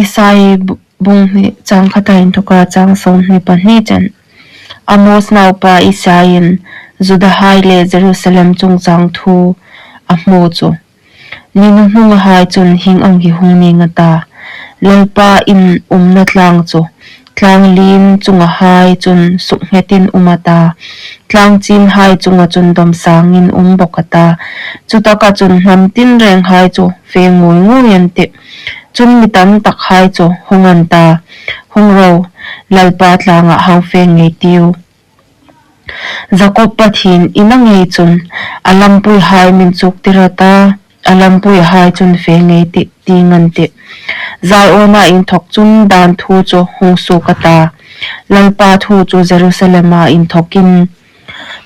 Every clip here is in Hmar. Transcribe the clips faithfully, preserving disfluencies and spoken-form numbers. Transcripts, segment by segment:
Isai bu-, bung hni chang khata inthoka chang sawmhni pahni chen. Amos naupa Isaiin Judahai le Jerusalem chungchang thu a hmu chu. Ni hnuhnungahai chun hieng ang hi hung ning a ta. Lalpa in umna tlang chu, tlang lien chungahai chun suknghetin um a ta. Tlang chinhai chunga chun dawmsangin um bawk a ta. Chutaka chun hnam tinrenghai chu fe ngui ngui an tih. Chun mi tam takhai chu hung an ta. Hung ro, Lalpa tlangah hang fe ngei tiu. Jakob Pathien i na ngei chun, a lampuihai min chuktir a ta, a lampuihai chun fe ngei tih, ti ngan tih. Ziona inthok chun dan thu chu hung suok a ta, Lalpa thu chu Jerusalema inthokin.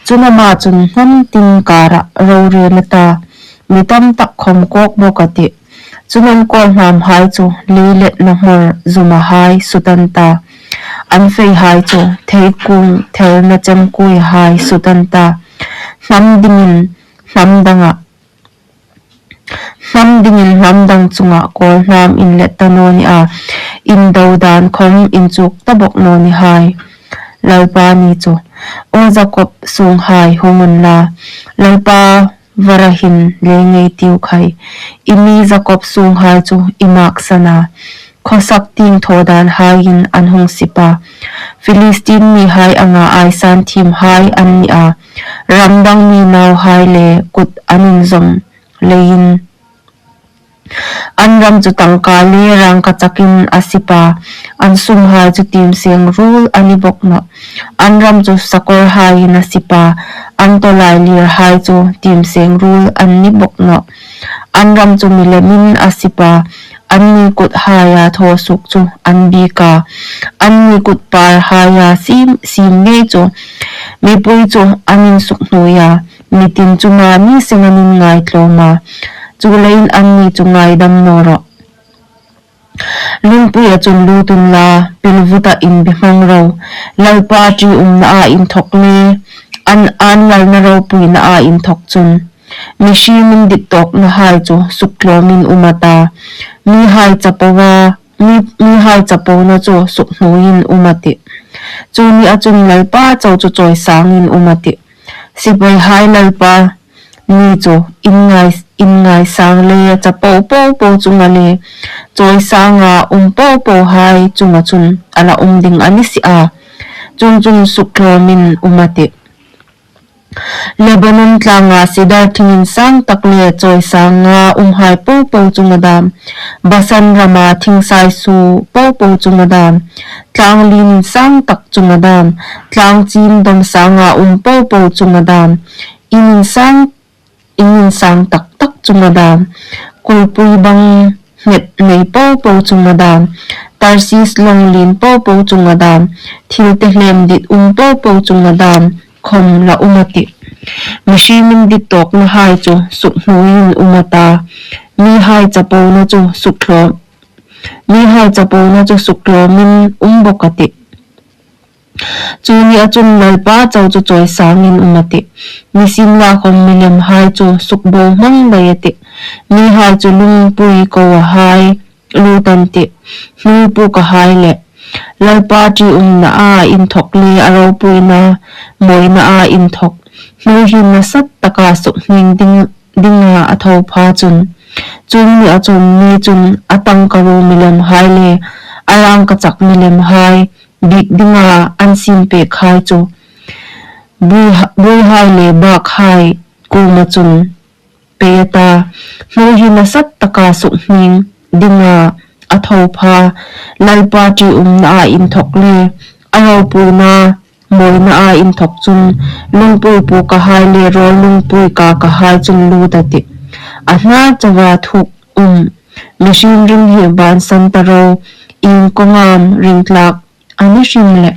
Chun ama chun hnam tin kara rorel a ta, mi tam tak khom kawk bawk a tih. Chun an kawlhnamhai chu leilet na hmawr zumahai sut an ta. An feihai chu theikung thelna chemkuihai sut an ta. Hnam dingin hnam danga, hnam dingin hnam dang chunga kawlhnam inlet ta naw ni a, indo dan khom inchuk ta bawk naw ni hai. Lalpa ni chu, O Jakob sunghai hung unla, Lalpa vara hin le ngei tiu khai. I mi Jakob sunghai chu i maksan a, khawsak tieng thaw danhaiin an hung sip a. Philistine mihai anga aisan thiemhai an ni a, ramdang mi nauhai le kut an inzawm leiin. An ram chu tangka le rangkachakin a sip a, an sumhai chu timseng ruol a ni bawk nawh. An ram chu sakawrhaiin a sip a, an tawlailirhai chu timseng ruol an ni bawk nawh. An ram chu milemin a sip a, anni kuthaia thaw suok chu an biek a, anni kut parhaia siem, siem ngei chu mipui chu an insukhnui a, mi tin chunga mi seng an inngai tlawm a. Chuleiin anni chu ngaidam naw rawh. Lungpuia chun lut unla, pilvuta inbihmang ro. Lalpa ṭi umnaa inthok le, an, an lalna ropuinaa inthok chun. Mihriemin dittawknahai chu suktlawmin um a ta. Mihai chapo a, mi, mihai chapona chu sukhnuoiin um a tih. Chu nia chun Lalpa chau chu chawisangin um a tih. Sipaihai Lalpa ni chu inngai, inngaisang le chapo popo chunga le chawisanga um popohai chunga chun a la um ding a ni si a. Chuongchun suktlawmin um a tih. Lebanon tlanga sidar thing insang tak le chawisanga umhai popo chunga dam, Basan rama thing saisu popo chunga dam, tlang lien insang tak chunga dam, tlang chin dawmsanga um popo chunga dam, in insang, in insang tak tak chunga dam, kulpui bang nghet nei popo chunga dam, Tarsis long lien popo chunga dam, thil tehlem dit um popo chunga dam khom la um a tih. Mihriemin dittawknahai chu sukhnuoiin um a ta. Mihai chapona chu suktlawm, mihai chapona chu suktlawmin um bawk a tih. Chu nia chun Lalpa chau chu chawisangin um a tih. Nisienlakhom milemhai chu sukbohmang dai a tih. Mihai chu lungpui kohai lut an tih. Hnuoi pukahai le Lalpa ṭi umnaa inthok le a ropuina mawinaa inthok hnuoi hi nasat taka sukhning ding, dinga a tho pha chun. Chu nia chun ni chun a tangkaruo milemhai le a rangkachak milemhai biek dinga an siem pekhai chu buoi, buoihai le bakhai kuoma chun pei a ta. Hnuoi hi nasat taka sukhning dinga a tho pha, Lalpa ṭi umnaa inthok le a ropuina mawinaa inthok chun lungpui pukahai le rawl lungpui kakahai chun lut a tih. A hnar chaua thuk um, mihriem ring hi bansan ta ro, iengkawngam ringtlak a ni hrim leh.